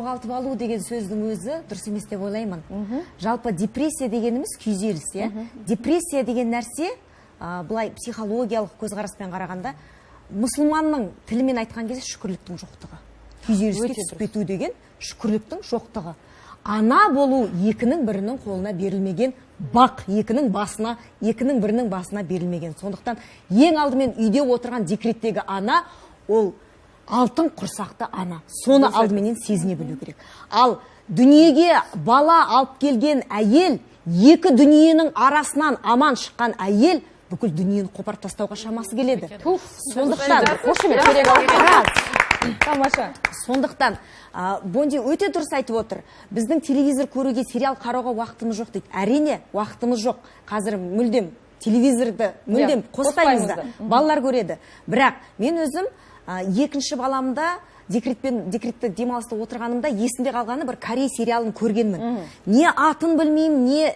Жоғалтып алу деген сөздің өзі дұрыс емес деп ойлаймын. Жалпы депрессия дегеніміз күйзеліс, иә. Депрессия деген нәрсе, былай психологиялық көзқараспен қарағанда, мұсылманның тілімен айтқан кезде, шүкірліктің жоқтығы. Күйзеліске Өте түсіп кету деген шүкірліктің жоқтығы. Ана болу екінің бірінің қолына берілмеген бақ, екінің бірінің басына берілмеген. Сондықтан ең алдымен үйде отырған декреттегі ана ол алтын құрсақты ана, соны алдыменен сезіне білу керек. Ал дүниеге бала алып келген әйел, екі дүниенің арасынан аман шыққан әйел бүкіл дүниені қопарып тастауға шамасы келеді. Сондықтан Қошемет керек. Рас. Тамаша. Сондықтан Бонди өте дұрыс айтып отыр. Біздің телевизор көруге, сериал қарауға уақытымыз жоқ дейді. Әрине, уақытымыз жоқ. Қазір мүлдем телевизорды мүлдем қоспаймыз да. Қоспаймыз да. Балалар көреді. Бірақ мен өзім екінші баламда декретті демалыста отырғанымда есімде қалғаны бір корей сериалын көргенмін. Не атын білмеймін, не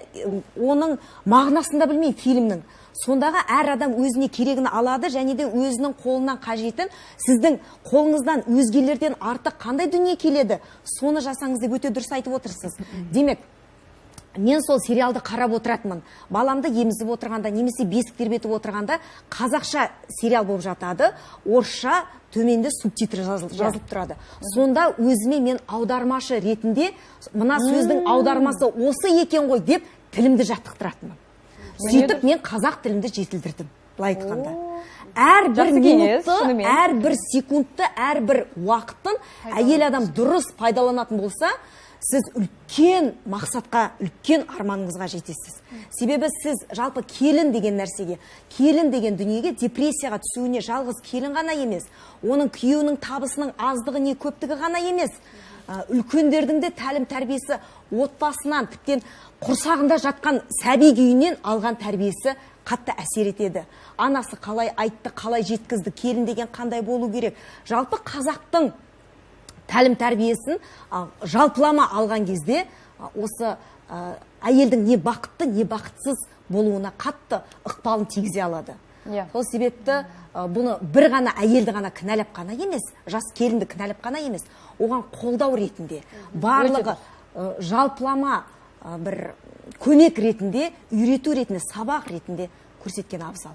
оның мағынасын да білмеймін фильмнің. Сондағы әр адам өзіне керегін алады және де өзінің қолынан қажетін, сіздің қолыңыздан өзгелерден артық қандай дүние келеді, соны жасаңыз деп өте дұрыс айтып отырсыз. Демек, мен сол сериалды қарап отыратынмын баламды емізіп отырғанда немесе бесік тербетіп отырғанда. Қазақша сериал болып жатады, орысша төменде субтитр жазылып тұрады. Сонда өзіме мен аудармашы ретінде мына сөздің аудармасы осы екен ғой деп тілімді жаттықтыратынмын. Сөйтіп мен қазақ тілімді жетілдірдім. Былай айтқанда, әрбір Жақсы кеңес, минутты, шынымен. әрбір секундты, әрбір уақытын әйел адам дұрыс пайдаланатын болса, сіз үлкен мақсатқа, үлкен арманыңызға жетесіз. Себебі сіз жалпы келін деген нәрсеге, келін деген дүниеге, депрессияға түсуіне жалғыз келін ғана емес, оның күйеуінің табысының аздығы не көптігі ғана емес, үлкендердің де тәлім тәрбиесі, отбасынан, тіптен құрсағында жатқан сәби күйінен алған тәрбиесі қатты әсер етеді. Анасы қалай айтты, қалай жеткізді, келін деген қандай болу керек. Жалпы қазақтың тәлім тәрбиесін жалпылама алған кезде, осы әйелдің не бақытты, не бақытсыз болуына қатты ықпалын тигізе алады. Сол себепті бұны бір ғана әйелді ғана кінәлап қана емес, жас келінді кінәлап қана емес, оған қолдау ретінде барлығы жалпылама бір көмек ретінде, үйрету ретінде, сабақ ретінде көрсеткен абзал.